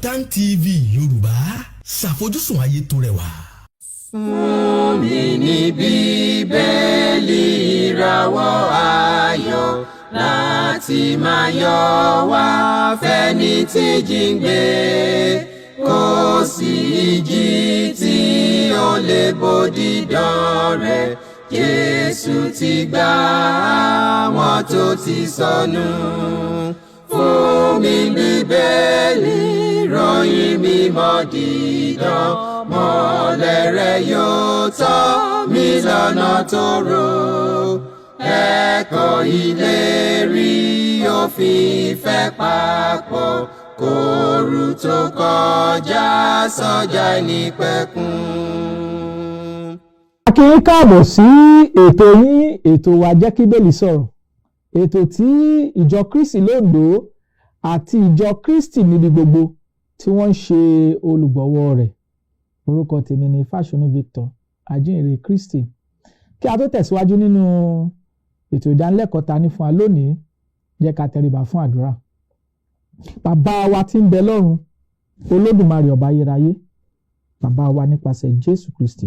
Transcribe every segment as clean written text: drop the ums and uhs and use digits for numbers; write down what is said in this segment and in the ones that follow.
Kaftan TV Yorùbá, ṣàfojúsùn ayé tó rẹwà. Fún mi ní Bíbélì, ìràwọ̀ ayọ̀ láti máa yọ wá fẹ́ni tí jíǹgbé. Kò sí ìjì tí ó lè bòdì dán rẹ̀. Jésù ti gbà àwọn tó ti sọnù. Fún mi Bíbélì, ròyìn mímọ́ dídán, mọ́lẹ̀ rẹ̀ yóò tọ́ mi lọ́nà tó rò. Ẹ̀kọ́ ìlérí òfin ìfẹ́ papọ̀ kóoru tó kọjá sọ́jà ìnípẹ̀kun. A kí yín káàbọ̀ sí ètò yín, ètò wa, Jẹ́ kí Bíbélì Sọ̀rọ̀, ètò tí ìjọ Kristi lóńdó àti ìjọ Kristi níbi gbogbo tí wọ́n ń ṣe olùgbọ̀wọ́ rẹ̀. Orúkọ tèmi ni Fáṣọnù Victor, ajínrere Kristi. Kí a tó tẹ̀síwájú nínú ètò ìdánilẹ́kọ̀ọ́ ta ní fún wa lónìí, jẹ́ ká tẹríba fún àdúrà. Bàbá wa tí ń bẹ lọ́run, Olódùmarè, ọba ayérayé, bàbá wa nípasẹ̀ Jésù Kristi,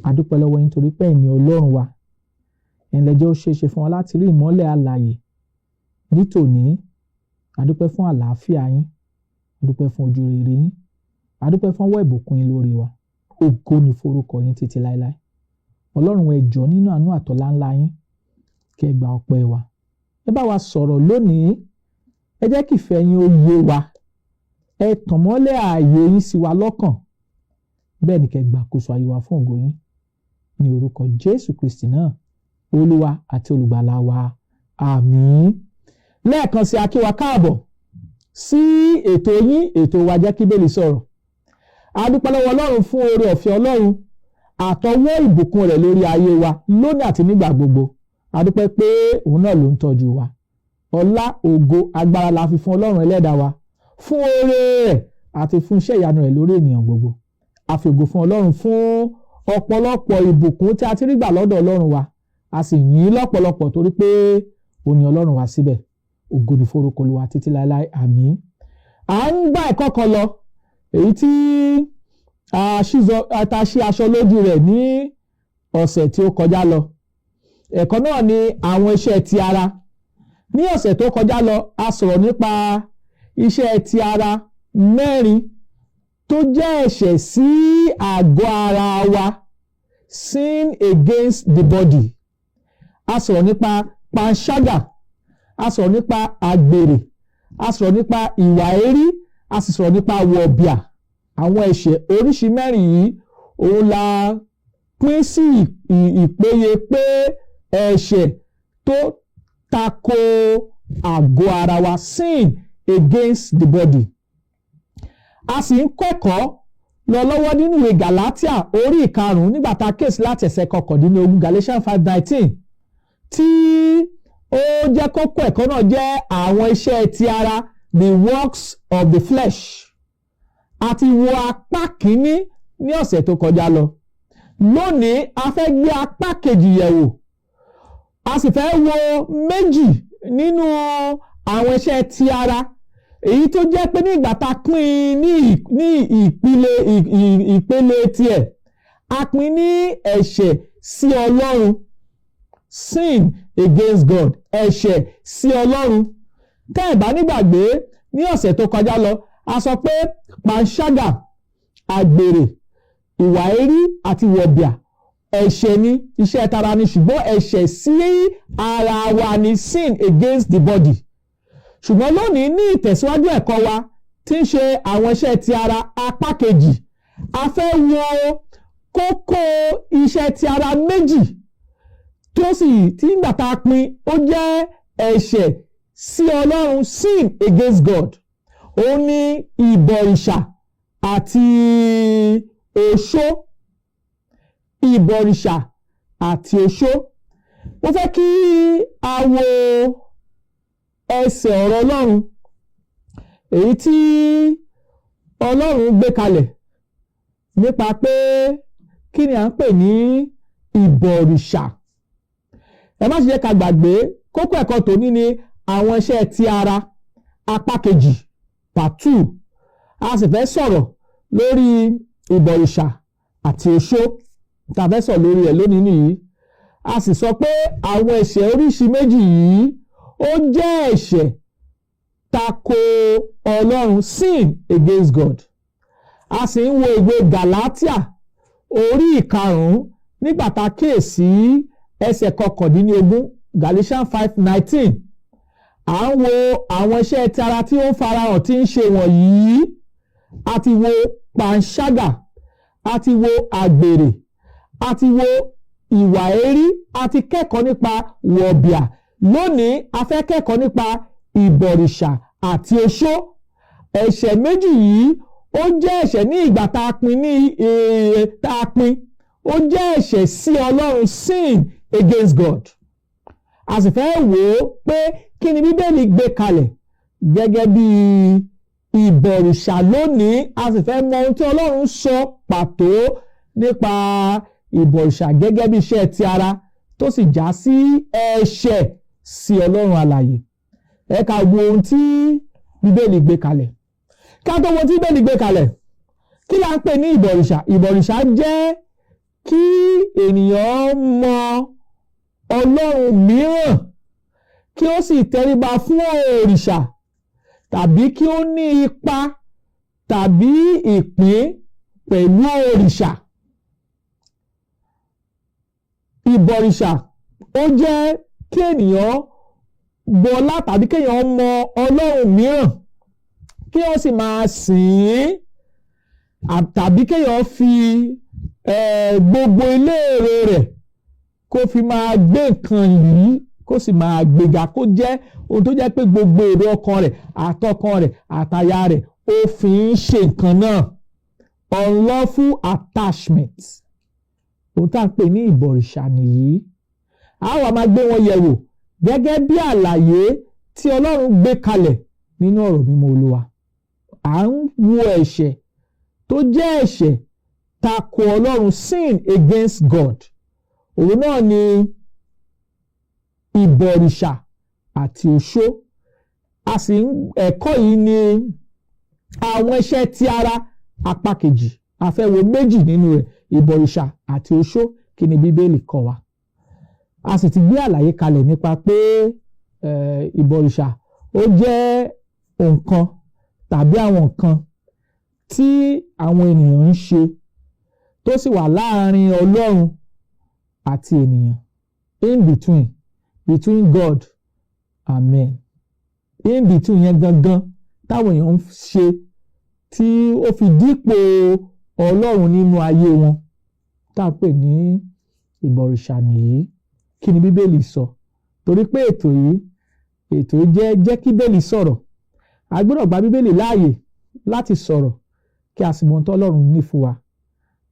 a dúpẹ́ lọ́wọ́ yín torí pé ẹ̀yin ni Ọlọ́run wa. Ẹ̀yin lẹ jẹ́ ó ṣeé ṣe fún wa láti rí ìmọ́lẹ̀ alààyè ní tòní. A dúpẹ́ fún àlàáfíà yín, a dúpẹ́ fún ojú rere yín, a dúpẹ́ fún ọwọ́ ìbùkún yín lórí wa. Ògo ni forúkọ yín títí láéláé. Ọlọ́run, ẹ jọ̀ọ́, nínú àánú àtọlá ńlá yín, kí ẹ gba ọpẹ́ wa. Ẹ bá wa sọ̀rọ̀ lónìí, ẹ jẹ́ kí ìfẹ́ yín ó yé wa, ẹ tàn mọ́lẹ̀ ààyè yín sí wa lọ́kàn. Bẹ́ẹ̀ ni kẹ́ gbàkóso ayé wa fún ògo yín, ní orúkọ Jésù Kristi náà, Olúwa àti Olùgbàlà wa. Àmín. Lẹ́ẹ̀kan sí, a kí wa káàbọ̀ sí ètò yín, ètò wa, Jẹ́ kí Bíbélì Sọ̀rọ̀. A dúpẹ́ lọ́wọ́ Ọlọ́run fún oore ọ̀fẹ́ Ọlọ́run àtọwọ́ ìbùkún rẹ̀ lórí ayé wa lónìí àti nígbà gbogbo. A dúpẹ́ pé òun náà ló ń tọ́jú wa. Ọlá, ògo, agbára la fi fún Ọlọ́run Ẹlẹ́dàá wa fún oore rẹ̀ àti fún iṣẹ́ ìyanu rẹ̀ lórí ènìyàn gbogbo. A fi ògo fún Ọlọ́run fún ọ̀pọ̀lọpọ̀ ìbùkún tí a ti rí gbà lọ́dọ̀ Ọlọ́run wa. A sì yìn lọ́pọ̀lọpọ̀ torí pé òun ni Ọlọ́run wa síbẹ̀. Ògo ni forúkọ Olúwa títí láéláé. Àmín. À ń gbá ẹ̀kọ́ kan lọ, èyí tí a ṣí aṣọ lójú rẹ̀ ní ọ̀sẹ̀ tí ó kọjá lọ. Ẹ̀kọ́ náà ni àwọn iṣẹ́ ti ara. Ní ọ̀sẹ̀ tó kọjá lọ, a sọ̀rọ̀ nípa iṣẹ́ ti ara mẹ́rin tó jẹ́ ẹ̀ṣẹ̀ sí àgọ́ ara wa, sin against the body. A sọ̀rọ̀ nípa panṣágà, a sọ̀rọ̀ nípa àgbèrè, a sọ̀rọ̀ nípa ìwà èérí, a sì sọ̀rọ̀ nípa wọ̀bìà. Àwọn ẹ̀ṣẹ̀ oríṣi mẹ́rin yìí, òun la pín sí ìpéye pé ẹ̀ṣẹ̀ tó tako àgọ́ ara wa, sin against the body. A sì ń kẹ́kọ̀ọ́ lọ lọ́wọ́ nínú ìwé Galatia orí 5, nígbà tá a kíyèsí láti ẹsẹ̀ 19, Galatians 5:19, tí ó jẹ́ kókó ẹ̀kọ́ náà jẹ́ àwọn iṣẹ́ ti ara, the works of the flesh. A ti wo apá kínní ní ọ̀sẹ̀ tó kọjá lọ. Lónìí, a fẹ́ gbé apá kejì yẹ̀wò, a sì fẹ́ wo méjì nínú àwọn iṣẹ́ ti ara, èyí tó jẹ́ pé ní ìgbà tá a pín ní ìpele ìpele tiẹ̀, a pín ní ẹ̀ṣẹ̀ sí Ọlọ́run, sin against God, ẹ̀ṣẹ̀ sí Ọlọ́run. Tẹ́ ẹ̀ bá nígbàgbé, ní ọ̀sẹ̀ tó kọjá lọ, a sọ pé panṣágà, àgbèrè, ìwà èérí àti wọ̀bìà, ẹ̀ṣẹ̀ ni, iṣẹ́ tara ni, ṣùgbọ́n ẹ̀ṣẹ̀ sí ara wa ni, sin against the body. Ṣùgbọ́n lónìí, ní ìtẹ̀síwájú ẹ̀kọ́ wa tí ń ṣe àwọn iṣẹ́ ti ara apá kejì, a fẹ́ wo kókó iṣẹ́ ti ara méjì tó sì tí nígbà tá a pín, ó jẹ́ ẹ̀ṣẹ̀ sí Ọlọ́run, sin against God. Òun ní ìbọ̀rìṣà àti oṣó. Ìbọ̀rìṣà àti oṣó. Mo fẹ́ kí a wo ẹsẹ̀ ọ̀rọ̀ Ọlọ́run èyí tí Ọlọ́run gbé kalẹ̀ nípa pé kí ni à ń pè ní ìbọ̀rìṣà. Ẹ má ṣe jẹ́ ká gbàgbé, kókó ẹ̀kọ́ tòní ni àwọn iṣẹ́ ti ara apá kejì, part two. A sì fẹ́ sọ̀rọ̀ lórí ìbọ̀rìṣà àti oṣó tá a fẹ́ sọ̀rọ̀ lórí rẹ̀ lónìí nìyí. A sì sọ pé àwọn ẹ̀ṣẹ̀ oríṣi méjì yìí, ó jẹ́ ẹ̀ṣẹ̀ tako Ọlọ́run, sin against God. A sì ń wo ìwé Gàlátíà orí 5 nígbà tá a kíyèsí ẹsẹ̀ 19, Galatians 5:19. À ń wo àwọn iṣẹ́ ti ara tí ó ń farahàn tí ń ṣe wọ̀nyí. A ti wo panṣágà, a ti wo àgbèrè, a ti wo ìwà èérí, a ti kẹ́kọ̀ọ́ nípa wọ̀bìà. Lónìí, a fẹ́ kẹ́kọ̀ọ́ nípa ìbọ̀rìṣà àti oṣó. Ẹ̀ṣẹ̀ méjì yìí, ó jẹ́ ẹ̀ṣẹ̀ ní ìgbà tá a pín ní tá a pín, ó jẹ́ ẹ̀ṣẹ̀ sí Ọlọ́run, sin against God. A sì fẹ́ wò ó pé kí ni Bíbélì gbé kalẹ̀ gẹ́gẹ́ bí ìbọ̀rìṣà lónìí. A sì fẹ́ mọ ohun tí Ọlọ́run sọ pàtó nípa ìbọ̀rìṣà gẹ́gẹ́ bí iṣẹ́ ti ara tó sì já sí ẹ̀ṣẹ̀ sí Ọlọ́run alààyè. Ẹ ká wo ohun tí Bíbélì gbé kalẹ̀. Ká tó wo ohun tí Bíbélì gbé kalẹ̀, kí la ń pè ní ìbọ̀rìṣà? Ìbọ̀rìṣà jẹ́ kí ènìyàn mọ ọlọ́run mìíràn, kí ó sì tẹríba fún òrìṣà, tàbí kí ó ní ipa tàbí ìpín pẹ̀lú òrìṣà. Ìbọ̀rìṣà, ó jẹ́ kí ènìyàn bọlá tàbí kéèyàn mọ ọlọ́run mìíràn, kí ó sì máa sìn ín, tàbí kéèyàn fi gbogbo ilé èrò rẹ̀ kó fi máa gbé nǹkan yìí, kó sì máa gbéga, kó jẹ́ ohun tó jẹ́ pé gbogbo èrò ọkàn rẹ̀, àtọkàn rẹ̀, àtàyà rẹ̀, ó fi ń ṣe nǹkan náà, unlawful attachment. Ohun tá à ń pè ní ìbọ̀rìṣà nìyí. A wá máa gbé wọn yẹ̀wò gẹ́gẹ́ bí àlàyé tí Ọlọ́run gbé kalẹ̀ nínú ọ̀rọ̀ mímọ́ Olúwa. À ń wo ẹ̀ṣẹ̀ tó jẹ́ ẹ̀ṣẹ̀ tako Ọlọ́run, sin against God. Òun náà ni ìbọ̀rìṣà àti oṣó. A sì ń ẹ̀kọ́ yìí ní àwọn iṣẹ́ ti ara apá kejì. A fẹ́ wo méjì nínú rẹ̀, ìbọ̀rìṣà àti oṣó. Kí ni Bíbélì kọ́ wa? A sì ti gbé àlàyé kalẹ̀ nípa pé ìbọ̀rìṣà, ó jẹ́ nǹkan tàbí àwọn nǹkan tí àwọn ènìyàn ń ṣe tó sì wà láàárín Ọlọ́run àti ènìyàn, in between God and men. In between yẹn gangan táwọn èèyàn ń ṣe tí ó fi dípò Ọlọ́run nínú ayé wọn, tá a pè ní ìbọ̀rìṣà nìyí. Kí ni Bíbélì sọ? Torí pé ètò yìí jẹ́ "Jẹ́ kí Bíbélì sọ̀rọ̀". A gbọ́dọ̀ gba Bíbélì láàyè láti sọ̀rọ̀, kí a sì mọ ohun tí Ọlọ́run ní fún wa,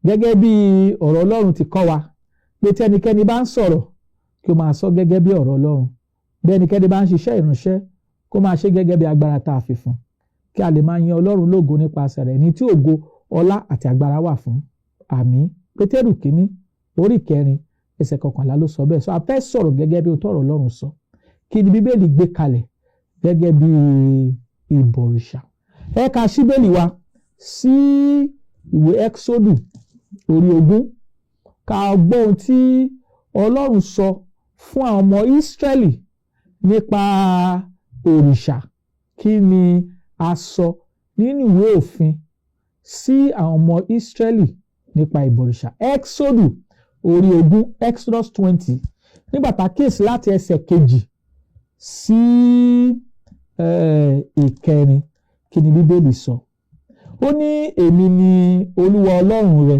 gẹ́gẹ́ bí ọ̀rọ̀ Ọlọ́run ti kọ́ wa pé tí ẹnikẹ́ni bá ń sọ̀rọ̀, kí ó máa sọ gẹ́gẹ́ bí ọ̀rọ̀ Ọlọ́run, bí ẹnikẹ́ni bá ń ṣiṣẹ́ ìránṣẹ́, kó máa ṣe gẹ́gẹ́ bí agbára tá a fi fún, kí a lè máa yin Ọlọ́run lógo nípasẹ̀ rẹ̀, ní tí ògo, ọlá àti agbára wà fún. Àmín. Pétérù kínní orí 4 ẹsẹ̀ 11 ló sọ bẹ́ẹ̀. Sọ a fẹ́ sọ̀rọ̀ gẹ́gẹ́ bí ohun tọ́rọ̀ Ọlọ́run sọ. Kí ni Bíbélì gbé kalẹ̀ gẹ́gẹ́ bí ìbọ̀rìṣà? Ẹ ka ṣíbélì wa sí ìwé Ẹ́xódù orí 20, ká gbọ́ ohun tí Ọlọ́run sọ fún àwọn ọmọ Ísírẹ́lì nípa òrìṣà. Kí ni a sọ nínú ìwé òfin sí àwọn ọmọ Ísírẹ́lì nípa ìbọ̀rìṣà? Ẹ́xódù orí 20, Exodus 20, nígbà tá a kíyèsí láti ẹsẹ̀ 2 sí 4, kí ni Bíbélì sọ? Ó ní, "Èmi ni Olúwa Ọlọ́run rẹ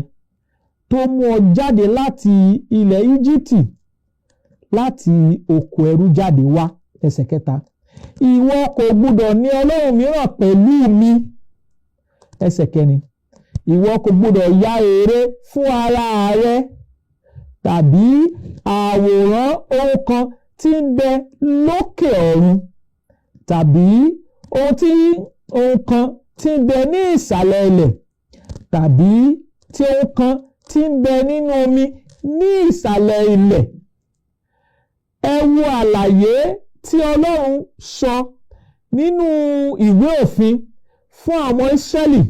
tó mú ọ jáde láti ilẹ̀ Íjíbítì, láti oko ẹrú jáde wá." Ẹsẹ̀ 3, "Ìwọ kò gbúdọ̀ ní ọlọ́run mìíràn pẹ̀lú mi." Ẹsẹ̀ 4, "Ìwọ kò gbúdọ̀ ya ère fún ara rẹ tàbí àwòrán ohun kan tí ń bẹ lókè ọ̀run, tàbí ohun kan tí ń bẹ ní ìsàlẹ̀ ilẹ̀, tàbí tí ohun kan tí ń bẹ nínú omi ní ìsàlẹ̀ ilẹ̀." Ẹ wo àlàyé tí Ọlọ́run sọ nínú ìwé òfin fún àwọn ọmọ Ísírẹ́lì nípa ìbọ̀rìṣà. fún àwọn Ísírẹ́lì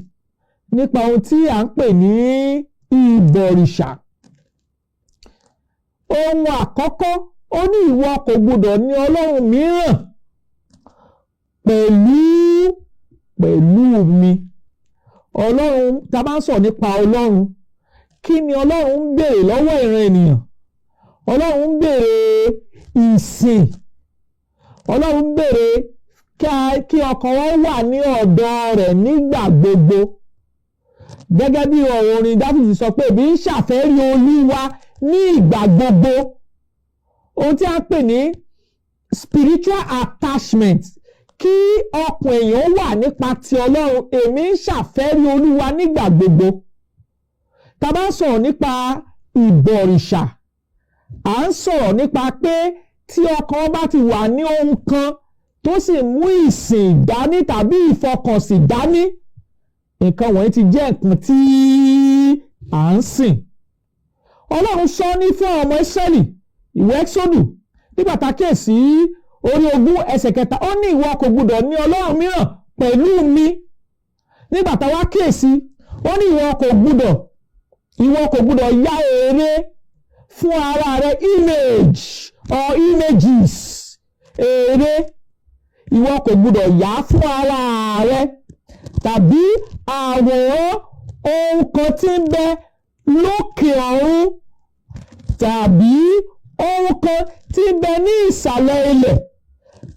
nípa ohun tí à ń pè ní ìbọ̀rìṣà. Ohun àkọ́kọ́, ó ní ìwọ kò gbọdọ̀ ní ọlọ́run mìíràn pẹ̀lú mi. Ọlọ́run, tá a bá ń sọ̀rọ̀ nípa Ọlọ́run, kí ni Ọlọ́run ń béèrè lọ́wọ́ ìran ènìyàn? Ọlọ́run ń béèrè ìsìn. Ọlọ́run ń béèrè kí ọkàn wọn wà ní ọ̀dọ̀ rẹ̀ nígbà gbogbo, gẹ́gẹ́ bí ọ̀rọ̀ orin Dáfídì sọ pé, "Èmi ń ṣàfẹ́rí Olúwa ní ìgbà gbogbo." Ohun tí a ń pè ní spiritual attachment, kí ọkàn èèyàn wà nípa ti Ọlọ́run. Èmi ń ṣàfẹ́rí Olúwa nígbà gbogbo. Tá a bá ń sọ̀rọ̀ nípa ìbọ̀rìṣà, à ń sọ̀rọ̀ nípa pé tí ọkàn bá ti wà ní ohun kan tó sì mú ìsìn dání tàbí ìfọkànsìn dání, nǹkan wọ̀nyí ti jẹ́ nǹkan tí à ń sìn. Ọlọ́run sọ ní fún àwọn ọmọ Ísírẹ́lì, ìwé Ẹ́xódù, nígbà tá a kíyèsí orí 20 ẹsẹ̀ 3, ó ní ìwọ kò gbọdọ̀ ní ọlọ́run mìíràn pẹ̀lú mi. Nígbà tá a wá kíyèsí, ó ní ìwọ kò gbọdọ̀ ya ère fún ara rẹ, image or images, ère, ìwọ kò gbọdọ̀ yà fún ara rẹ tàbí àwòrán ohun kan tí ń bẹ lókè ọ̀run tàbí ohun kan tí ń bẹ ní ìsàlẹ̀ ilẹ̀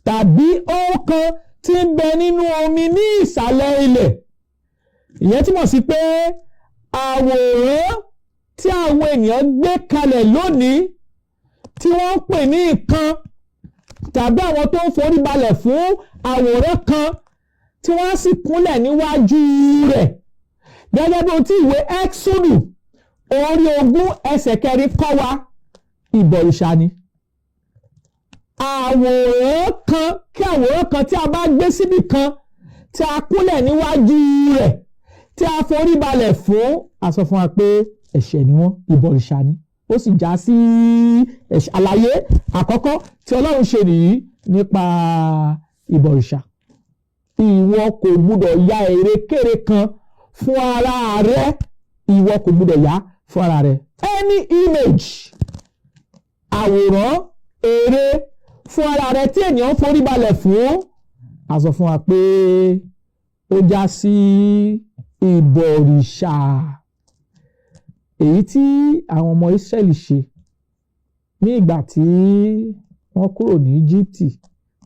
tàbí ohun kan tí ń bẹ nínú omi ní ìsàlẹ̀ ilẹ̀. Ìyẹn túmọ̀ sí pé àwòrán tí àwọn ènìyàn gbé kalẹ̀ lónìí tí wọ́n ń pè ní nǹkan, tàbí àwọn tó ń forí balẹ̀ fún àwòrán kan tí wọ́n sì kúnlẹ̀ níwájú rẹ̀, gẹ́gẹ́ bí ohun tí ìwé Ẹ́xódù orí 20 ẹsẹ̀ 4 kọ́ wa, ìbọ̀rìṣà ni. Àwòrán kan, kí àwòrán kan tí a bá gbé síbì kan, tí a kúnlẹ̀ níwájú rẹ̀, tí a forí balẹ̀ fún, a sọ fún wa pé ẹ̀ṣẹ̀ ni wọ́n, ìbọ̀rìṣà ni, ó sì já sí ẹ̀ṣẹ̀. Àlàyé àkọ́kọ́ tí Ọlọ́run ṣe nìyí nípa ìbọ̀rìṣà. Ìwọ kò gbúdọ̀ ya èrèkére kan fún ara rẹ, ìwọ kò gbúdọ̀ yá fún ara rẹ. Any image, àwòrán, ère fún ara rẹ tí ènìyàn forí balẹ̀ fún, a sọ fún wa pé ó já sí ìbọ̀rìṣà. Èyí tí àwọn ọmọ Ísírẹ́lì ṣe ní ìgbà tí wọ́n kúrò ní Íjíbítì,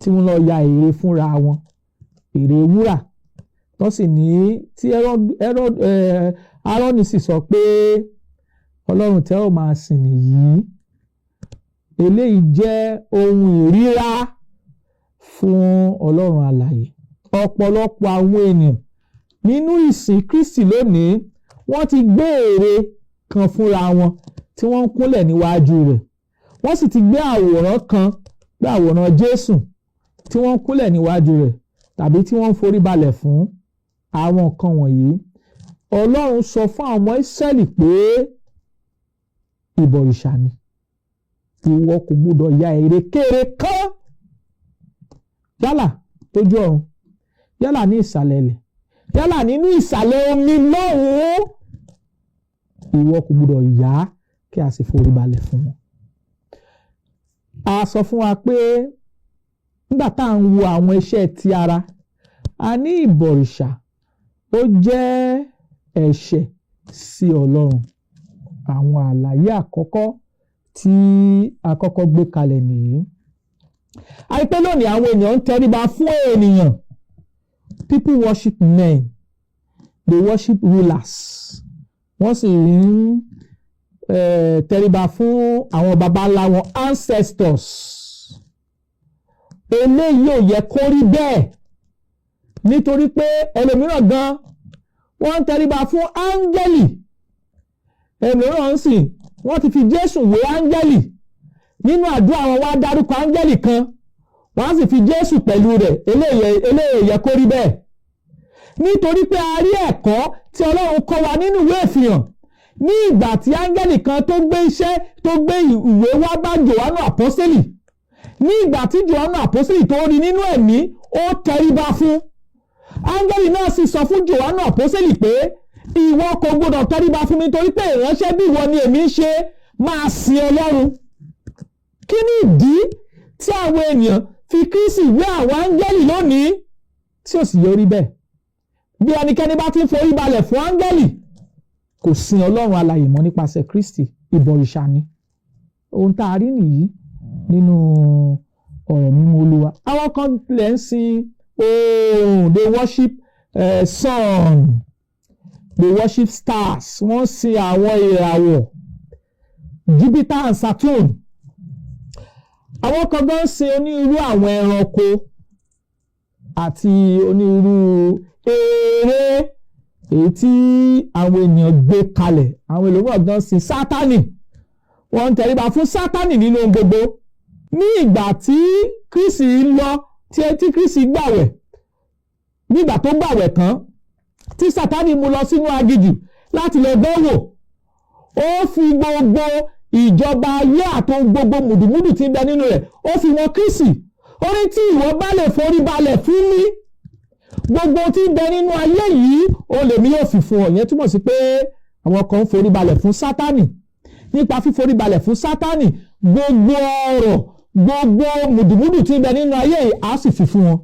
tí wọ́n lọ ya ère fúnra wọn, ère wúrà, tó sì ní tí Áárónì sì sọ pé Ọlọ́run tẹ́ ò máa sìn nìyí, eléyìí jẹ́ ohun ìríra fún Ọlọ́run alààyè. Ọ̀pọ̀lọpọ̀ àwọn ènìyàn nínú ìsìn Kristi lónìí, wọ́n ti gbé ère kan fúnra wọn tí wọ́n ń kúnlẹ̀ níwájú rẹ̀. Wọ́n sì ti gbé àwòrán kan, gbé àwòrán Jésù tí wọ́n ń kúnlẹ̀ níwájú rẹ̀ tàbí tí wọ́n ń forí balẹ̀ fún. Àwọn nǹkan wọ̀nyí, Ọlọ́run sọ fún àwọn ọmọ Ísírẹ́lì pé ìbọ̀rìṣà ni. Ìwọ kò gbúdọ̀ ya ère kan, yálà lójú ọ̀run, yálà ní ìsàlẹ̀ ilẹ̀, yálà nínú ìsàlẹ̀ omi lọ́hùn-ún, ìwọ kò gbúdọ̀ yá kí a sì forí balẹ̀ fún wọn. A sọ fún wa pé nígbà tá à ń wo àwọn iṣẹ́ ti ara, a ní ìbọ̀rìṣà ó jẹ́ ẹ̀ṣẹ̀ sí Ọlọ́run. Àwọn àlàyé àkọ́kọ́ tí a kọ́kọ́ gbé kalẹ̀ nìyí. A rí pé lónìí, àwọn ènìyàn ń tẹríba fún ènìyàn. People worship men, they worship rulers. Wọ́n sì ń tẹríba fún àwọn baba ńlá wọn, ancestors. Eléyìí ò yẹ kó rí bẹ́ẹ̀, nítorí pé ẹlòmíràn gan, wọ́n ń tẹríba fún áńgẹ́lì. Ẹlòmíràn ń sìn, wọ́n ti fi Jésù wé áńgẹ́lì. Nínú àdúrà wọn, wá dárúkọ áńgẹ́lì kan, wọ́n á sì fi Jésù pẹ̀lú rẹ̀. Eléyìí yẹ kó rí bẹ́ẹ̀, nítorí pé a rí ẹ̀kọ́ tí Ọlọ́run kọ́ wa nínú ìwé Ìfihàn, ní ìgbà tí áńgẹ́lì kan tó gbé iṣẹ́, tó gbé ìwé wá bá Jòhánù àpọ́sítélì. Ní ìgbà tí Jòhánù àpọ́sítélì tó rí nínú ẹ̀mí, ó tẹríba fún. Áńgẹ́lì náà sì sọ fún Jòhánù àpọ́sẹ́lì pé, "Ìwọ kò gbọdọ̀ tẹríba fún mi, torí pé ìránṣẹ́ bí ìwọ ni èmi ń ṣe. Máa sin Ọlọ́run." Kí ni ìdí tí àwọn ènìyàn fi Kristi wé àwọn áńgẹ́lì lónìí, tí ò sì yẹ orí bẹ́ẹ̀? Bí ẹnikẹ́ni bá ti ń forí balẹ̀ fún áńgẹ́lì, kò sin Ọlọ́run alààyè mọ́ nípasẹ̀ Kristi. Ìbọ̀rìṣà ni. Ohun tá a rí nìyí nínú ọ̀rọ̀ mímọ́ Olúwa. Àwọn kan lè ń sin oòrùn. They worship sun, they worship stars. Wọ́n sin àwọn ìràwọ̀, Jupiter and Saturn. Àwọn kan gan sin onírúurú àwọn ẹranko àti onírúurú eré èyí tí àwọn ènìyàn gbé kalẹ̀. Àwọn èlòmíràn gan sin Sátánì. Wọ́n ń tẹríba fún Sátánì nínú ohun gbogbo. Ní ìgbà tí Kristi lọ, tí Kristi gbàwẹ̀, nígbà tó gbàwẹ̀ tán, tí Sátánì mú lọ sínú aginjù láti lọ dánwò, ó fi gbogbo ìjọba ayé àtohun gbogbo mùdùmùdù tí ń bẹ nínú rẹ̀, ó fi wọn Kristi. Ó ní, "Tí ìwọ bá lè forí balẹ̀ fún mi, gbogbo tí ń bẹ nínú ayé yìí ó lèmi yóò fi fún ọ." Yẹn túmọ̀ sí pé àwọn kan ń forí balẹ̀ fún Sátánì. Nípa fíforí balẹ̀ fún Sátánì, gbogbo ọrọ̀, gbogbo mùdùmùdù tí ń bẹ nínú ayé yìí, á sì fi fún wọn.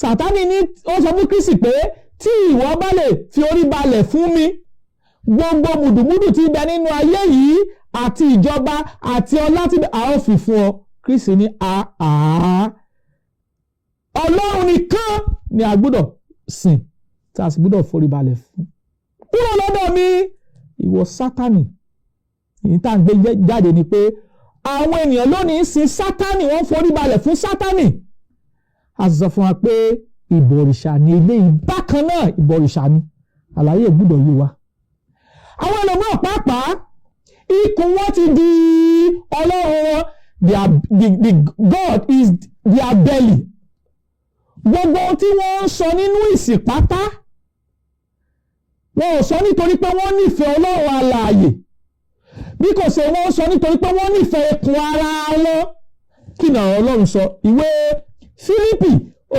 Sátánì ní, ó sọ fún Kristi pé, "Tí ìwọ bá lè fi orí balẹ̀ fún mi, gbogbo mùdùmùdù tí ń bẹ nínú ayé yìí àti ìjọba àti ọlá tí a ó fi fún ọ." Kristi ní, "Àá, Ọlọ́run nìkan ni a gbọ́dọ̀ sìn, tí a sì gbọ́dọ̀ forí balẹ̀ fún. Kúrò lọ́dọ̀ mi, ìwọ Sátánì." Èyí tá à ń gbé jáde ni pé àwọn ènìyàn lónìí ń sin Sátánì, wọ́n forí balẹ̀ fún Sátánì. A sì sọ fún wa pé ìbọ̀rìṣà ni eléyìí. Bákan náà, ìbọ̀rìṣà ni. Àlàyé gbọ́dọ̀ yé wa. Àwọn ẹlòmíràn pàápàá, ikùn wọn ti di ọlọ́run wọn. The God is their belly. Gbogbo ohun tí wọ́n ń sọ nínú ìsìn pátá, wọn ò sọ nítorí pé wọ́n nífẹ̀ẹ́ Ọlọ́run alààyè, bí kò ṣe wọ́n sọ nítorí pé wọ́n nífẹ̀ẹ́ ikùn ara wọn. Kí ni ọ̀rọ̀ Ọlọ́run sọ? Ìwé Fílípì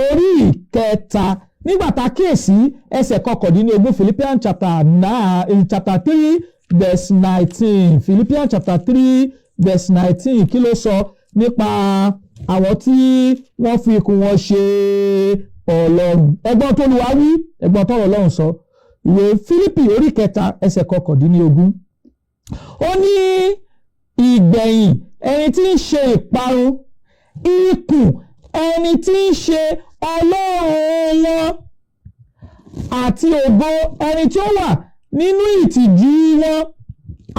orí 3, nígbà tá a kíyèsí ẹsẹ̀ 19. Philippians chapter 9, chapter 3 verse 19. Philippians chapter 3 verse 19, kí ló sọ nípa àwọn tí wọ́n fi ikùn wọn ṣe ọlọ́run? Ẹgbọ́n tó lu wá wí, ẹgbọ́n tọ́rọ̀ Ọlọ́run sọ. Ìwé Fílípì orí 3, ẹsẹ̀ 19, ó ní, "Ìgbẹ̀yìn ẹni tí ń ṣe ìparun, ikùn ẹni tí ń ṣe ọlọ́run wọn, àti ògo ẹni tí ó wà nínú ìtìjú wọn,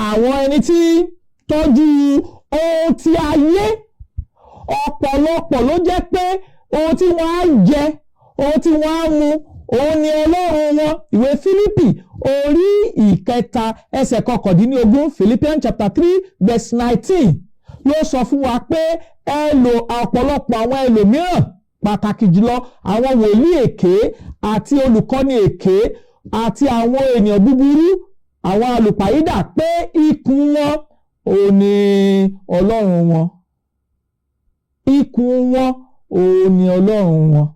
àwọn ẹni tí tọ́jú ohun tí ayé." Ọ̀pọ̀lọpọ̀ ló jẹ́ pé ohun tí wọ́n á jẹ, ohun tí wọ́n á mu, òun ni ọlọ́run wọn. Ìwé Fílípì orí 3, ẹsẹ̀ 19, Philippians chapter 3 verse 19, ló sọ fún wa pé ẹ lò ọ̀pọ̀lọpọ̀ àwọn ẹlòmíràn, pàtàkì jùlọ àwọn wòlíì èké àti olùkọ́ni èké àti àwọn ènìyàn búburú, àwọn alùpàyídà, pé ikùn wọn òun ni ọlọ́run wọn. Ikùn wọn òun ni ọlọ́run wọn.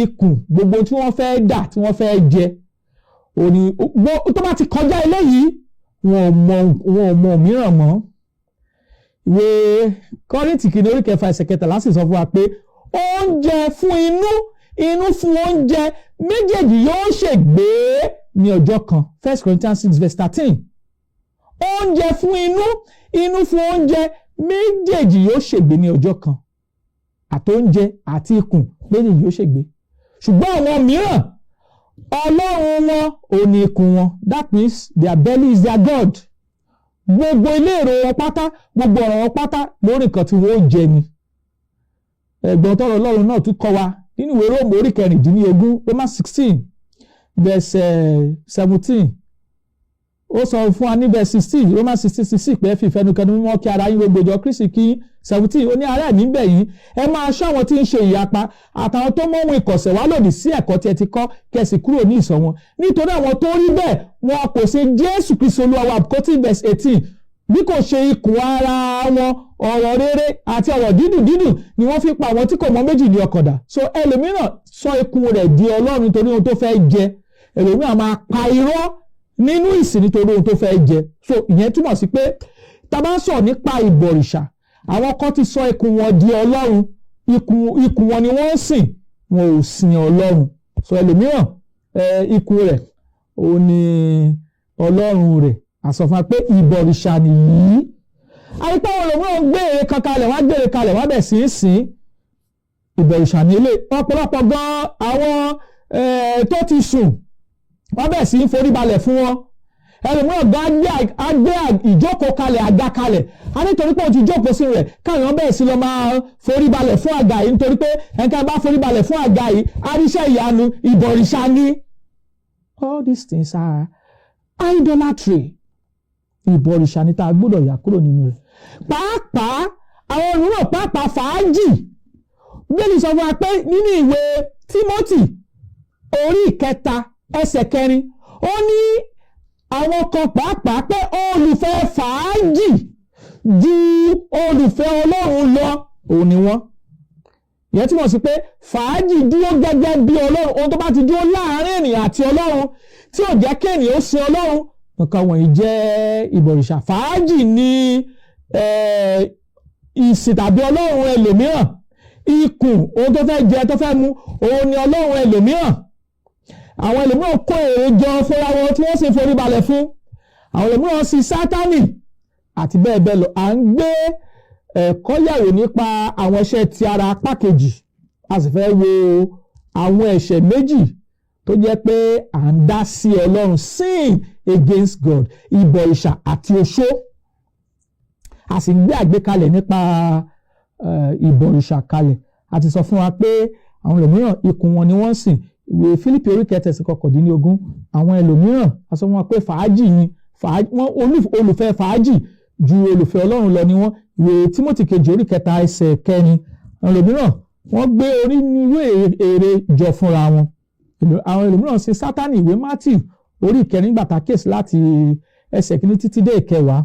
Ikùn, gbogbo tí wọ́n fẹ́ dà, tí wọ́n fẹ́ jẹ, òní tó bá ti kọjá eléyìí, wọn ò mọ mìíràn mọ́. Ìwé Kọ́ríńtì kìíní orí 6, ẹsẹ̀ 13 sì sọ fún wa pé oúnjẹ fún inú, inú fún oúnjẹ, méjèèjì yóò ṣègbé ní ọjọ́ kan. First Corinthians 6 verse 13. Oúnjẹ fún inú, inú fún oúnjẹ, méjèèjì yóò ṣègbé ní ọjọ́ kan. Àtóúnjẹ àti ikùn, méjèèjì yóò ṣègbé. Ṣùgbọ́n àwọn mìíràn, ọlọ́run wọn ò ní ikùn wọn. That means their belly is their God. Gbogbo ilé èrò wọn pátá, gbogbo ọ̀rọ̀ wọn pátá, lórí nǹkan tí wọ́n ó jẹ ni. Ẹ̀gbọ́n tọrọ Ọlọ́run náà tún kọ́ wa nínú ìwé Róòmù orí 16, Romans 16 verse 17. Ó sọ fún wa ní verse 16, Romans 16:16, pé ẹ fi ìfẹnukẹnu mímọ́ kí ara yín, gbogbo ìjọ Kristi kí. 17, ó ní, "Ará, èmi ń bẹ̀ yín, ẹ máa ṣọ́ àwọn tí ń ṣe ìyapa àtàwọn tó mú ohun ìkọ̀sẹ̀ wá lòdì sí ẹ̀kọ́ tí ẹ ti kọ́, kí ẹ sì kúrò ní ìsọ̀ wọn. Nítorí àwọn tó rí bẹ́ẹ̀, wọn kò ṣe Jésù Kristi Olúwa wa." Kótí verse 18, bí kò ṣe ikùn ara wọn. Ọ̀rọ̀ rere àti ọ̀rọ̀ dídùn dídùn ni wọ́n fi pa àwọn tí kò mọ méjì ní ọkàn dà. So ẹlòmíràn sọ ikùn rẹ̀ di ọlọ́run nítorí ohun tó fẹ́ jẹ. Ẹlòmíràn máa pa irọ́ nínú ìsìn nítorí ohun tó fẹ́ jẹ. So ìyẹn túmọ̀ sí pé tá a bá ń sọ̀rọ̀ nípa ìbọ̀rìṣà, àwọn kan ti sọ ikùn wọn di ọlọ́run. Ikùn wọn ni wọ́n ń sìn, wọn ò sìn ọlọ́run. So ẹlòmíràn, ikùn rẹ̀ òun ni ọlọ́run rẹ̀. A sọ fún wa pé ìbọ̀rìṣà nìyí. Àyíká àwọn ẹlòmíràn ń gbé ère kan kalẹ̀, wọ́n á gbé ère kalẹ̀, wọ́n á bẹ̀ sí í sìn. Ìbọ̀rìṣà ní ilé. Ọ̀pọ̀lọpọ̀ gan àwọn tó ti sùn, wọ́n bẹ̀ sí í forí balẹ̀ fún wọn. Ẹlòmíràn gan á gbé ìjókòó kalẹ̀, àga kalẹ̀, á nítorí pé òun ti jókòó sí rẹ̀, káwọn bẹ̀rẹ̀ sí lọ máa forí balẹ̀ fún àga yìí, nítorí pé ẹnìkan bá forí balẹ̀ fún àga yìí, á ríṣẹ́ ìyanu. Ìbọ̀rìṣà ni. All these things are idolatry. Ìbọ̀rìṣà ni tá a gbọ́dọ̀ yà kúrò nínú rẹ̀. Pàápàá àwọn mìíràn, pàápàá fàájì. Bíbélì sọ fún wa pé nínú ìwé Tímótì orí 3 ẹsẹ̀ 4, ó ní àwọn kan pàápàá pé olùfẹ́ fàájì ju olùfẹ́ Ọlọ́run lọ òun ni wọ́n. Ìyẹn túmọ̀ sí pé fàájì dúró gẹ́gẹ́ bí Ọlọ́run. Ohun tó bá ti dúró láàárín ènìyàn àti Ọlọ́run, tí ò jẹ́ kí ènìyàn ó sin Ọlọ́run, nǹkan wọ̀nyí jẹ́ ìbọ̀rìṣà. Fàájì ni ìsìn tàbí ọlọ́run ẹlòmíràn. Ikùn, ohun tó fẹ́ jẹ, tó fẹ́ mu, òun ni ọlọ́run ẹlòmíràn. Àwọn ẹlòmíràn kó ère jọ fúnra wọn tí wọ́n sì forí balẹ̀ fún. Àwọn ẹlòmíràn sí Sátánì àti bẹ́ẹ̀ bẹ́ẹ̀ lọ. À ń gbé ẹ̀kọ́ yẹ̀wò nípa àwọn iṣẹ́ ti ara, apá kejì. A sì fẹ́ wo àwọn ẹ̀ṣẹ̀ méjì tó jẹ́ pé à ń dá sí Ọlọ́run, sin against God: ìbọ̀rìṣà àti oṣó. A sì ń gbé àgbékalẹ̀ nípa ìbọ̀rìṣà kalẹ̀. A ti sọ fún wa pé àwọn ẹlòmíràn, ikùn wọn ni wọ́n ń sìn, ìwé Fílípì orí 3 ẹsẹ̀ 19. Àwọn ẹlòmíràn, a sọ fún wa pé fàájì ni wọ́n, olùfẹ́ fàájì ju olùfẹ́ Ọlọ́run lọ ni wọ́n, ìwé Tímótì kejì orí 3 ẹsẹ̀ 4. Àwọn ẹlòmíràn, wọ́n gbé onírúurú ère jọ fúnra wọn. Àwọn ẹlòmíràn sin Sátánì, ìwé Matthew orí 4 gbàtà kéèsì láti ẹsẹ̀ 1 títí dé 10.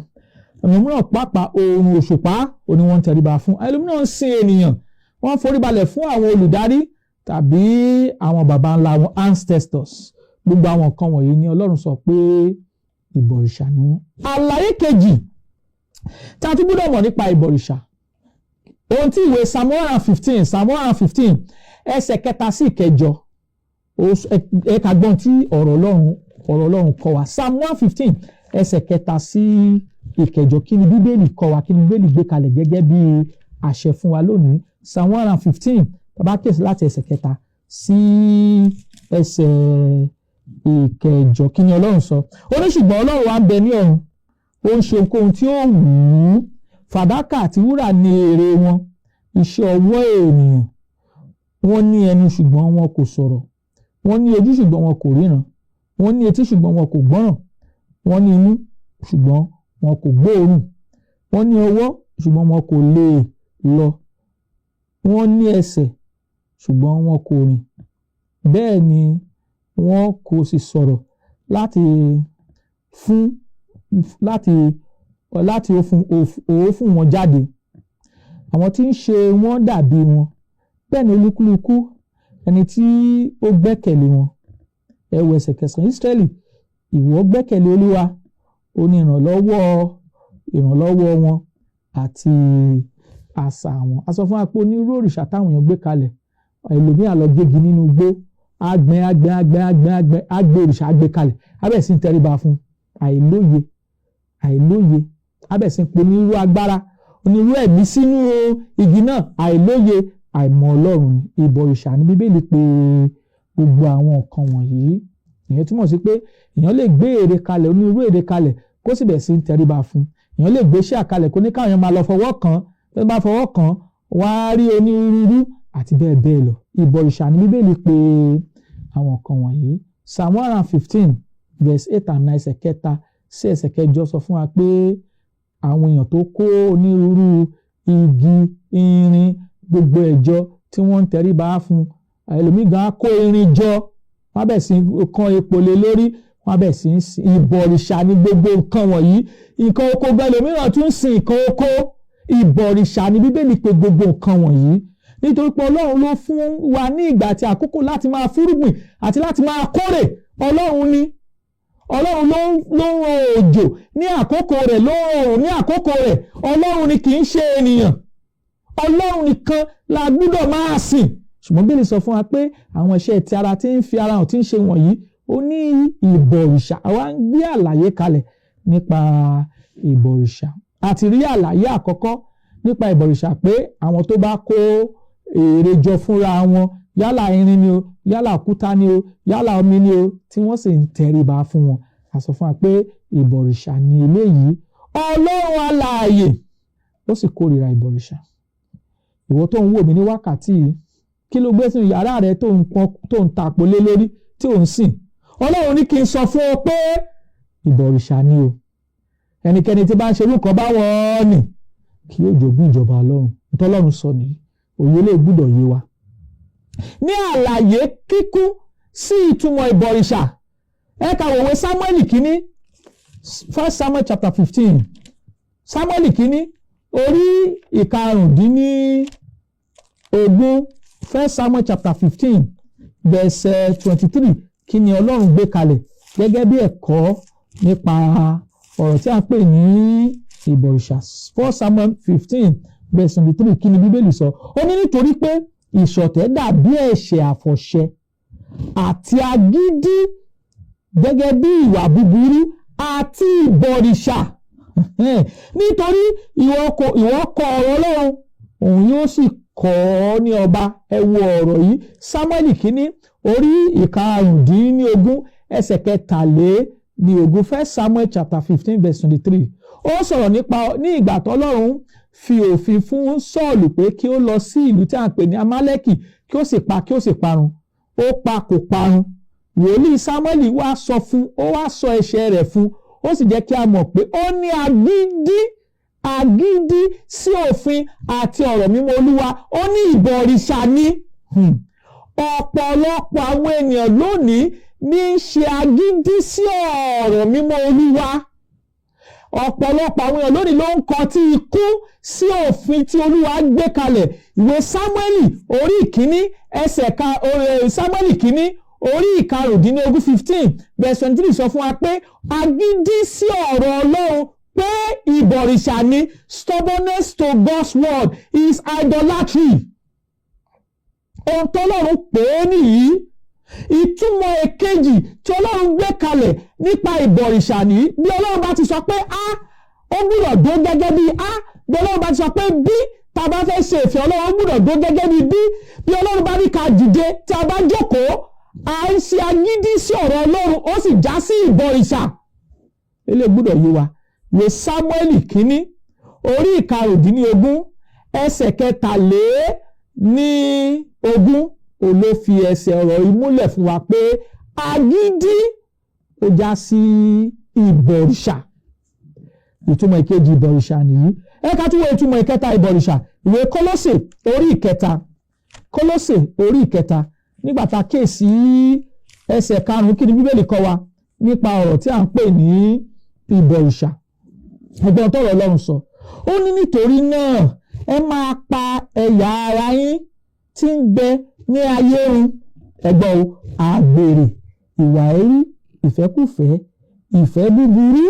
Ẹlòmíràn pàápàá, oòrùn, òṣùpá òní wọ́n ń tẹríba fún. Ẹlòmíràn ń sin ènìyàn, wọ́n ń foríbalẹ̀ fún àwọn olùdarí tàbí àwọn baba ńlá wọn, ancestors. Gbogbo àwọn nǹkan wọ̀nyí ni Ọlọ́run sọ pé ìbọ̀rìṣà ni wọ́n. Àlàyé kejì tí a tún gbọ́dọ̀ mọ̀ nípa ìbọ̀rìṣà, ohun tí ìwé Psalm 115, Psalm 115 ẹsẹ̀ 3 sí 8, ẹ̀ka gbọ́n tí ọ̀rọ̀ Ọlọ́run kọ́ wa. Psalm 115 ẹsẹ̀ 3 sí 8, kí ni Bíbélì kọ́ wa? Kí ni Bíbélì gbé kalẹ̀ gẹ́gẹ́ bí àṣẹ fún wa lónìí? Psalm 115, tá bá kíyèsí láti ẹsẹ̀ 3 sí ẹsẹ̀ 8, kí ni Ọlọ́run sọ? Ó ní, "Ṣùgbọ́n Ọlọ́run wa ń bẹ ní ọ̀run, ó ń ṣe ohunkóhun tí ó wù ú. Fàdákà àti wúrà ní ère wọn, iṣẹ́ ọwọ́ ènìyàn. Wọ́n ní ẹnu, ṣùgbọ́n wọn kò sọ̀rọ̀; wọ́n ní ojú, ṣùgbọ́n wọn kò ríran; wọ́n ní etí, ṣùgbọ́n wọn kò gbọ́ràn; wọ́n ní imú, ṣùgbọ́n wọn kò gbóòórùn; wọ́n ní ọwọ́, ṣùgbọ́n wọn kò lè lọ; wọ́n ní ẹsẹ̀, ṣùgbọ́n wọn kò rìn; bẹ́ẹ̀ ni wọn kò sì sọ̀rọ̀ láti òfun wọn jáde. Àwọn tí ń ṣe wọ́n dàbí wọn; bẹ́ẹ̀ ni olúkúlùkù ẹni tí ó gbẹ́kẹ̀lé wọn." Ẹ wo ẹsẹ̀ 9. "Ísírẹ́lì, ìwọ gbẹ́kẹ̀lé Olúwa, ó ní ìrànlọ́wọ́ wọn àti asà wọn." A sọ fún wa pé onírúurú òrìṣà táwọn èèyàn gbé kalẹ̀. Ẹlòmíà lọ gégi nínú igbó, àgbẹ̀ àgbẹ̀ àgbẹ̀ àgbẹ̀ àgbẹ̀ àgbẹ̀ òrìṣà, àgbẹ̀ kalẹ̀, abẹ́ sì ń tẹríba fún. Àìlóye, àìlóye. Abẹ́ sì ń pe onírúurú agbára, onírúurú ẹ̀mí sínú igi náà. Àìlóye, àìmọ̀ Ọlọ́run ni. Ìbọ̀rìṣà ní Bíbélì pé gbogbo àwọn nǹkan wọ̀nyí. Ìyẹn túmọ̀ sí pé èèyàn lè gbé ère kalẹ̀, onírúurú ère kalẹ̀, kó sì bẹ̀ sí ń tẹríba fún. Èèyàn lè gbé iṣẹ́ àkalẹ̀, kó ní káwọn èèyàn máa lọ fọwọ́ kàn. Tó bá fọwọ́ kàn, wọ́n á rí onírúurú àti bẹ́ẹ̀ bẹ́ẹ̀ lọ. Ìbọ̀rìṣà ní Bíbélì pé àwọn nǹkan wọ̀nyí. Psalm 115 verse 8 and 9, ẹsẹ̀ 3 sí ẹsẹ̀ 8, sọ fún wa pé àwọn èèyàn tó kó onírúurú igi, irin, gbogbo ẹ̀jọ tí wọ́n ń tẹríba fún. Ẹlòmíì gan á kó irin jọ, wọ́n á bẹ̀ sí kan epo lé lórí, wọ́n á bẹ̀ sí ìbọ̀rìṣà ní gbogbo nǹkan wọ̀nyí. Nǹkan oko gan, ẹlòmíràn tún sin nǹkan oko. Ìbọ̀rìṣà ni Bíbélì pè gbogbo nǹkan wọ̀nyí, nítorí pé Ọlọ́run ló fún wa ní ìgbà àti àkókò láti máa fúrúgbìn àti láti máa kórè. Ọlọ́run ni. Ọlọ́run ló ń rọ òjò ní àkókò rẹ̀, ló ń rọ òrùn ní àkókò rẹ̀. Ọlọ́run ni, kì í ṣe ènìyàn. Ọlọ́run nìkan la gbúdọ̀ máa sìn. Ṣùgbọ́n Bíbélì sọ fún wa pé àwọn iṣẹ́ ti ara tí ń fi ara hàn, tí ń ṣe wọ̀nyí, ó ní ìbọ̀rìṣà. Àwa ń gbé àlàyé kalẹ̀ nípa ìbọ̀rìṣà. A ti rí àlàyé àkọ́kọ́ nípa ìbọ̀rìṣà, pé àwọn tó bá kó ère jọ fúnra wọn, yálà irin ni o, yálà òkúta ni o, yálà omi ni o, tí wọ́n sì ń tẹríba fún wọn, a sọ fún wa pé ìbọ̀rìṣà ni eléyìí. Ọlọ́run alààyè, ó sì kórìíra ìbọ̀rìṣà. Ìwọ tó ń wò mí ní wákàtí yìí, kí ló gbé sínú yàrá rẹ tó ń pọn, tó ń tapo lé lórí, tí ò ń sìn? Ọlọ́run ní kí n sọ fún ọ pé ìbọ̀rìṣà ni o. Ẹnikẹ́ni tí bá ń ṣe irú nǹkan báwọn ni kì yóò jogún ìjọba Ọlọ́run. Ntọ́lọ́run sọ nìyí. Òye lè gbúdọ̀ yé wa. Ní àlàyé kíkún sí ìtumọ̀ ìbọ̀rìṣà, ẹ ka ìwé Sámúẹ́lì kínní, First Samuel chapter 15, Sámúẹ́lì kínní orí 15, First Samuel chapter 15 verse 23. Kí ni Ọlọ́run gbé kalẹ̀ gẹ́gẹ́ bí ẹ̀kọ́ nípa ọ̀rọ̀ tí a ń pè ní ìbọ̀rìṣà? First Samuel 15 verse 23, kí ni Bíbélì sọ? Ó ní, "Nítorí pé ìṣọ̀tẹ̀ dàbí ẹ̀ṣẹ̀ àfọ̀ṣẹ, àti agídí gẹ́gẹ́ bí ìwà búburú àti ìbọ̀rìṣà. Nítorí ìwọ kọ ọ̀rọ̀ Ọlọ́run, òun yóò sì kọ́ ọ ní ọba." Ẹ wo ọ̀rọ̀ yìí, Sámúẹ́lì kínní orí 15 ẹsẹ̀ 23, First Samuel chapter 15 verse 23. Ó sọ̀rọ̀ nípa ní ìgbà tọ́lọ́run fi òfin fún Sọ́ọ̀lù pé kí ó lọ sí ìlú tí a ń pè ní Amálẹ́kì, kí ó sì pa, kí ó sì parun. Ó pa, kò parun. Wòlíì Sámúẹ́lì wá sọ fún, ó wá sọ ẹ̀ṣẹ̀ rẹ̀ fún, ó sì jẹ́ kí a mọ̀ pé ó ní agídí, agídí sí òfin àti ọ̀rọ̀ mímọ́ Olúwa. Ó ní ìbọ̀rìṣà ni. Ọ̀pọ̀lọpọ̀ àwọn ènìyàn lónìí ní í ṣe agídí sí ọ̀rọ̀ mímọ́ Olúwa. Ọ̀pọ̀lọpọ̀ àwọn èèyàn lónìí ló ń kọtí ikú sí òfin tí Olúwa gbé kalẹ̀. Ìwé Sámúẹ́lì orí ìkíní ẹsẹ̀ ka, Sámúẹ́lì kínní orí 15, 15 verse 23 sọ fún wa pé agídí sí ọ̀rọ̀ Ọlọ́run, pé ìbọ̀rìṣà ni. Stubbornness to God's word is idolatry. Ohun tọ́lọ́run pè é nìyí. Ìtumọ̀ èkejì tí Ọlọ́run gbé kalẹ̀ nípa ìbọ̀rìṣà ní, bí Ọlọ́run bá ti sọ pé a, ó gbúdọ̀ dó gẹ́gẹ́ bí a. Bí Ọlọ́run bá ti sọ pé b, tá a bá fẹ́ ṣe ìfẹ́ Ọlọ́run, ó gbúdọ̀ dó gẹ́gẹ́ bí b. Bí Ọlọ́run bá ní ká dìde, tí a bá jókòó, à ń ṣe agídí sí ọ̀rọ̀ Ọlọ́run, ó sì já sí ìbọ̀rìṣà. Eléyìí gbúdọ̀ yé wa. Ìwé Sámúẹ́lì kínní orí 15 ẹsẹ̀ 23 òun ló fi ẹsẹ̀ ọ̀rọ̀ yìí múlẹ̀ fún wa pé agídí, ó já sí ìbọ̀rìṣà. Ìtumọ̀ ìkejì ìbọ̀rìṣà nìyí. Ẹ ká tún wo ìtumọ̀ ìkẹta ìbọ̀rìṣà. Ìwé Kólósè orí ìkẹta, Kólósè orí ìkẹta, nígbà tá a kíyèsí ẹsẹ̀ 5, kí ni Bíbélì kọ́ wa nípa ọ̀rọ̀ tí a ń pè ní ìbọ̀rìṣà? Ẹgbọ́n tọ́rọ̀ Ọlọ́run sọ. Ó ní, "Nítorí náà, ẹ máa pa ẹ̀yà ara yín tí ń bẹ ní ayé run." Ẹgbọ́n o: àgbèrè, ìwà èérí, ìfẹ́kùfẹ́, ìfẹ́ búburú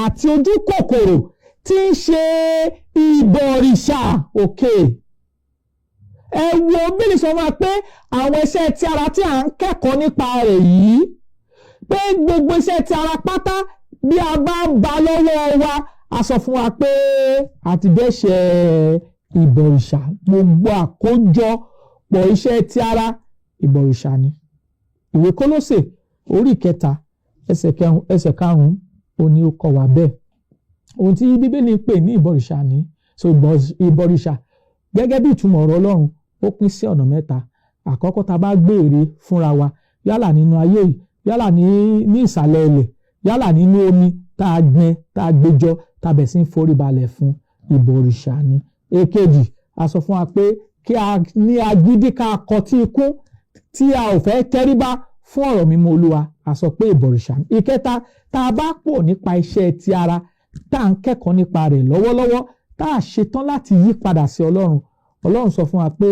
àti ojú kòkòrò, tí ń ṣe ìbọ̀rìṣà. Òkè ẹ wo, Bíbélì sọ fún wa pé àwọn iṣẹ́ ti ara tí à ń kẹ́kọ̀ọ́ nípa rẹ̀ yìí, pé gbogbo iṣẹ́ ti ara pátá, bí a bá ń ba lọ́wọ́ wa, a sọ fún wa pé a ti dẹ́ṣẹ̀ ìbọ̀rìṣà. Gbogbo àkójọpọ̀ iṣẹ́ ti ara, ìbọ̀rìṣà ni. Ìwé Kólósè orí ìkẹta ẹsẹ̀ 5 ó ní ó kọ́ wa bẹ́ẹ̀. Ohun tí Bíbélì ń pè ní ìbọ̀rìṣà ni. So ìbọ̀rìṣà, gẹ́gẹ́ bí ìtumọ̀ ọ̀rọ̀ Ọlọ́run, ó pín sí ọ̀nà mẹ́ta. Àkọ́kọ́, tá a bá gbé ère fúnra wa, yálà nínú ayé yìí, yálà ní ìsàlẹ̀ ilẹ̀, yálà nínú omi, tá a gbin, tá a gbéjọ, tá a bẹ̀ sí ń forí balẹ̀ fún, ìbọ̀rìṣà ni. Èkejì, a sọ fún wa pé kí a ní agídí, ká kọtí ikún, tí a ò fẹ́ tẹríba fún ọ̀rọ̀ mímọ́ Olúwa, a sọ pé ìbọ̀rìṣà ni. Ìkẹta, tá a bá pọ̀ nípa iṣẹ́ ti ara tá à ń kẹ́kọ̀ọ́ nípa rẹ̀ lọ́wọ́lọ́wọ́, tá a ṣetán láti yí padà sí Ọlọ́run, Ọlọ́run sọ fún wa pé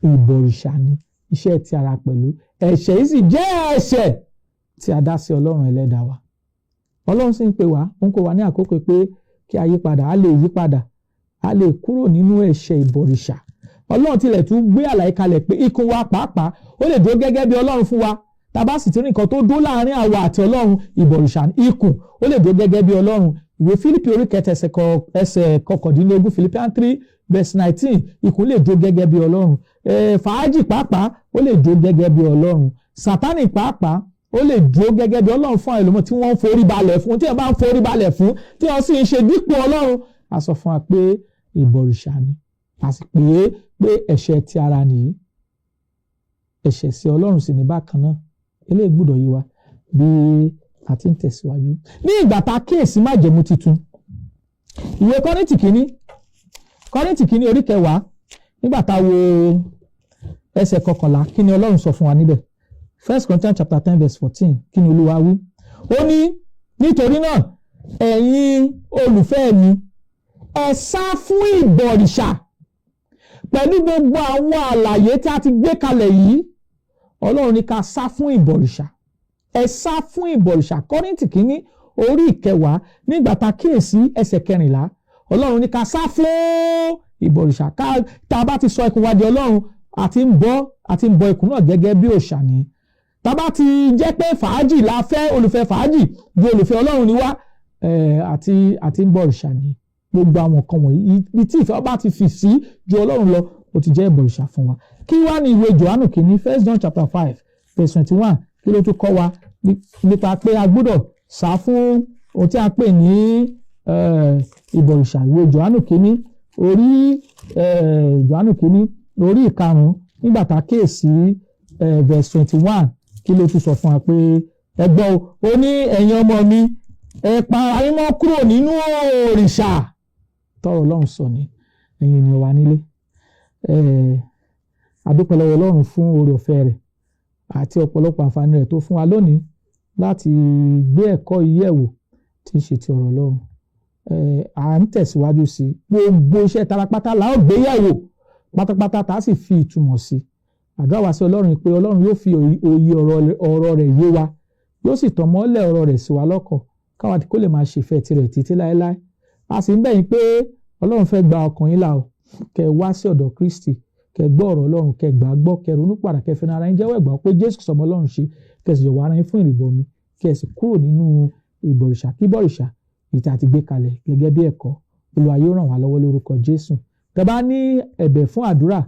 ìbọ̀rìṣà ni iṣẹ́ ti ara pẹ̀lú. Ẹ̀ṣẹ̀ yìí sì jẹ́ ẹ̀ṣẹ̀ tí a dá sí Ọlọ́run ẹlẹ́dàá wa. Ọlọ́run sì ń pè wá, ó ń pè wá ní àkókò pé kí a yí padà. A lè yí padà, a lè kúrò nínú ẹ̀ṣẹ̀ ìbọ̀rìṣà. Ọlọ́run tilẹ̀ tún gbé àlàyé kalẹ̀ pé ikùn wa pàápàá, ó lè dúró gẹ́gẹ́ bí Ọlọ́run fún wa. Tá a bá sì ti rí nǹkan tó dó láàrin àwa àti Ọlọ́run, ìbọ̀rìṣà. Ikùn, ó lè dúró gẹ́gẹ́ bí Ọlọ́run. Ìwé Fílípì orí 3 ẹsẹ̀ 19, Philippians 3 verse 19, ikùn lè dúró gẹ́gẹ́ bí Ọlọ́run. Fàájì pàápàá, ó lè dúró gẹ́gẹ́ bí Ọlọ́run. Sátánì pàápàá, ó lè dúró gẹ́gẹ́ bí Ọlọ́run fún àwọn ẹlòmíràn tí wọ́n ń forí balẹ̀ fún. Tí wọ́n bá ń forí balẹ̀ fún, tí wọ́n sì ń ṣe dípò Ọlọ́run, a sọ fún wa pé ìbọ̀rìṣà ni. A sì pè é pé ẹ̀ṣẹ̀ ti ara nìyí, ẹ̀ṣẹ̀ sí Ọlọ́run sì ní bákan náà. Eléyìí gbọ́dọ̀ yé wa bí a ti ń tẹ̀síwájú. Ní ìgbà tá a kíyèsí májẹ̀mú titun, ìwé Kọ́ríńtì kìíní orí 10, nígbà tá a wo ẹsẹ̀ 11, kí ni Ọlọ́run sọ fún wa níbẹ̀? First Corinthians chapter 10 verse 14, kí ni Olúwa wí? Ó ní, "Nítorí náà, ẹ̀yin olùfẹ́ mi, ẹ sá fún ìbọ̀rìṣà." Pẹ̀lú gbogbo àwọn àlàyé tí a ti gbé kalẹ̀ yìí, Ọlọ́run ní ká sá fún ìbọ̀rìṣà. Ẹ sá fún ìbọ̀rìṣà. Kọ́ríńtì kìíní orí 10, nígbà tá a kíyèsí ẹsẹ̀ 14, Ọlọ́run ní ká sá fún ìbọ̀rìṣà. Ká tá a bá ti sọ ikùn wa di Ọlọ́run, àti ń bọ ikùn náà gẹ́gẹ́ bí òòṣà ni. Tá a bá ti jẹ́ pé fàájì la fẹ́, olùfẹ́ fàájì ju olùfẹ́ Ọlọ́run ni wá, àti ń bọ òrìṣà ni. Gbogbo àwọn nǹkan wọ̀nyí, ibi tí ìfẹ́ bá ti fi sí ju Ọlọ́run lọ, ó ti jẹ́ ìbọ̀rìṣà fún wa. Kí wá ní ìwé Jòhánù kìíní, First John chapter 5 verse 21, kí ló tún kọ́ wa nípa pé a gbọ́dọ̀ sá fún ohun tí a pè ní ìbọ̀rìṣà? Ìwé Jòhánù kìíní orí Jòhánù kìíní orí 5, nígbà tá a kíyèsí verse 21, kí ló tún sọ fún wa? Pé ẹ gbọ́ o, ó ní, "Ẹ̀yin ọmọ mi, ẹ pa ara yín mọ́ kúrò nínú òrìṣà." Tọ́rọ̀ Ọlọ́run sọ ní, ẹ̀yin ènìyàn wa nílé, a dúpẹ́ lọ́wọ́ Ọlọ́run fún oore ọ̀fẹ́ rẹ̀ àti ọ̀pọ̀lọpọ̀ àǹfààní rẹ̀ tó fún wa lónìí láti gbé ẹ̀kọ́ yìí yẹ̀wò tí ń ṣe ti ọ̀rọ̀ Ọlọ́run. À ń tẹ̀síwájú sí i. Gbogbo iṣẹ́ tarapátá la ó gbé yẹ̀wò pátápátá, tá a sì fi ìtumọ̀ sí i. Àdúrà wa sí Ọlọ́run pé Ọlọ́run yóò fi òye ọ̀rọ̀ rẹ̀ yé wa, yóò sì tàn mọ́lẹ̀ ọ̀rọ̀ rẹ̀ sí wa lọ́kàn, káwa kó lè máa ṣèfẹ́ tirẹ̀ títí láéláé. A sì ń bẹ̀ yín pé Ọlọ́run fẹ́ gba ọkàn yín là o. Kẹ́ wá sí ọ̀dọ̀ Kristi, kẹ́ gbọ́ ọ̀rọ̀ Ọlọ́run, kẹ́ gbà á gbọ́, kẹ́ ronú padà, kẹ́ fẹ́ràn ara yín, jẹ́wọ́ ẹ̀gbà pé Jésù sọmọ Ọlọ́run ṣe, kẹ́ sì jọ̀wọ́ ara yín fún ìrìbọmi, kẹ́ sì kúrò nínú ìbọ̀rìṣà kíbọ̀rìṣà ìta àti gbé kalẹ̀ gẹ́gẹ́ bí ẹ̀kọ́. Olúwa yóò ràn wá lọ́wọ́ lórúkọ Jésù. Tẹ́ bá ní ẹ̀bẹ̀ fún àdúrà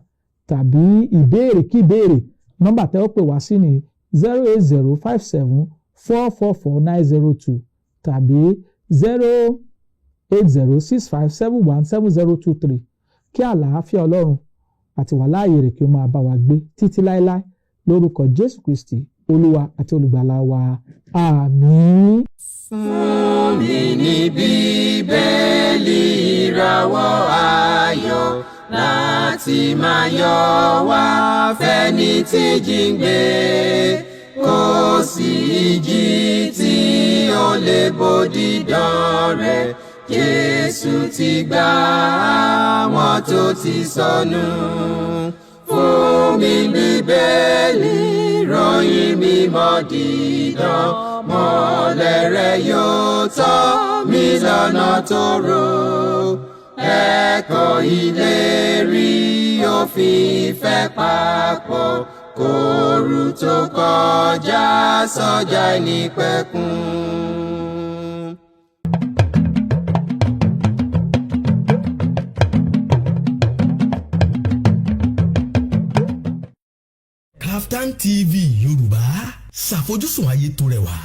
tàbí ìbéèrè kí ìbéèrè, nọ́mbà tẹ́ ó pè wá sí ní 08057444902 tàbí 08065717023. Kí àlàáfíà Ọlọ́run àti wàláàyè rẹ̀ kí ó máa bá wa gbé títí láéláé lórúkọ Jésù Kristi, Olúwa àti Olùgbàlà wa. Àmín. Fún mi ní Bíbélì, ìràwọ̀ ayọ̀ láti máa yọ wá fẹ́ni tí jíǹgbé. Kò sí ìjì tí ó lè bòdì dán rẹ̀. Jésù ti gbà àwọn tó ti sọnù. Fún mi Bíbélì, ròyìn mímọ́ dídán, mọ́lẹ̀ rẹ̀ yóò tọ́ mi lọ́nà tó rò. Ẹ̀kọ́ ìlérí òfin ìfẹ́ papọ̀ kóoru tó kọjá sọ́jà ìnípẹ̀kun. Kaftan TV Yorùbá, ṣàfojúsùn ayé tó rẹwà.